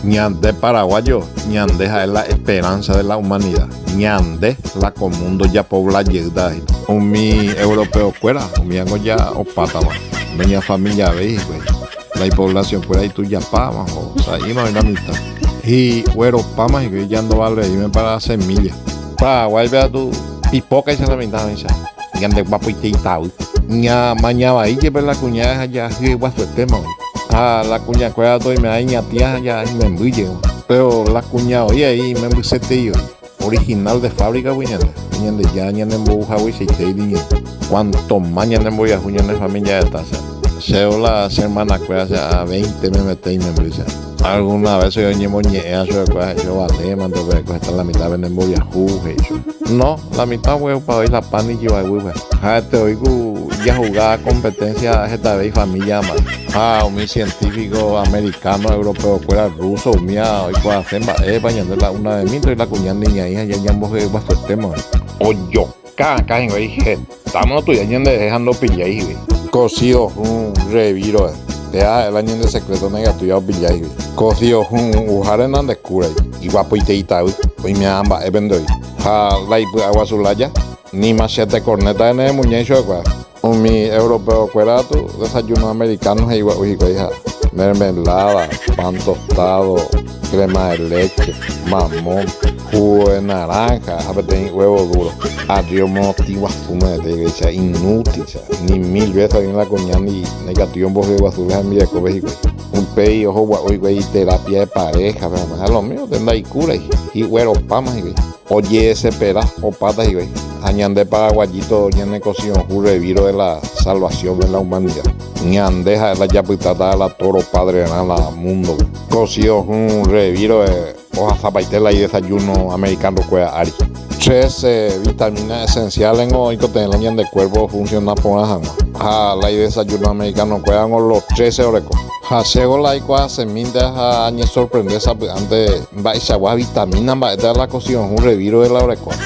Ñande paraguayo, ñande ha'e la esperanza de la humanidad. Ñande la ko mundo japobla jeýta hína. Umi europeo kuéra, umíango ja opátama. Noñafamiliavéi hikuái. La ipoblación kuéra itujapáma ho, sa'íma oĩ la mitã. Hi'ueropáma hikuái ja ndovaleíme para semilla. Paraguáipe katu ipókaicha la mitã oĩcha. Ñande guapoite itavy. Ñamaña vai jepe la kuña ha ja hyeguasuetéma oĩ. Ha la kuña kuéra katu oime'ã iñatĩa ha ja imemby jey. Pero la kuña oĩ ahí imembysetei oĩ. Original de fábrica gui ñande. Ñandejára ñanembou hagueichaite niño. Cuanto más ñanembojahu ñane familia reta, che. Che la che hermana kuéra che a 20 memete imemby che. Alguna vez oñemoñe'ẽ chupekuéra he'i ovale mante upéveko heta la mitad pene mboriahu he'i chupe. No, la mitad oguerupa voi la pan ijyvaguýpe. Ha'ete voi ku jahuga competencia hetave ifamilia mba'e. Ha umi científico americano, europeo kuéra, ruso umía oikuaase mba'épa ñande la una vemínte oĩ la kuña niñaĩ ha ñambojeguasuetéma voi. Ojoka akã hikuái hetáma otuja ñanderehe ha ndopillái hikuái. Cocido hũ reviro péa ha'e la ñande secreto ndaikatúiva opillái hikuái. Cocido hũ uháre nandekúrai, iguapoite itavy, oime'ã mba'épente oĩ. Ha la ipy'aguasu lája, ni machete corneta ne remuñái chupekuéra. Umi europeo kuéra katu desayuno americano he'i gua'u hikuái ha mermelada, pan tostado, crema de leche, mamón, jugo de naranja ha peteĩ huevo duro. Arri omotĩ guasu mete hikuái, inútil, ni mil veces oĩ la kuña ndaikatúi ombohye guasu la hembirekópe hikuái. Upéi oho gua'u hikuái terapia de pareja pe ha lo mismo te ndaikúrai, hi'ueropáma hikuái. Ojeesepera opáta hikuái ha ñande paraguayito ñane kosiõhu reviro de la salvación de la humanidad. Ñande ha'e la japytáta la toro padre-rã la mundo-pe. Kosiõhu reviro de ohasapaite la idesayuno americano-kuéra ári. 13 vitamina esenciales-ngo oikotevẽ la ñande cuerpo ofunciona porã hag̃ua. Ha la idesayuno americano-kuérango los 13 oreko. Ha chéko la aikuaasemínte ha añesorprende sapy'ánte mba'eichagua vitamina mba'éta la kosiõhu reviro de la orekóva.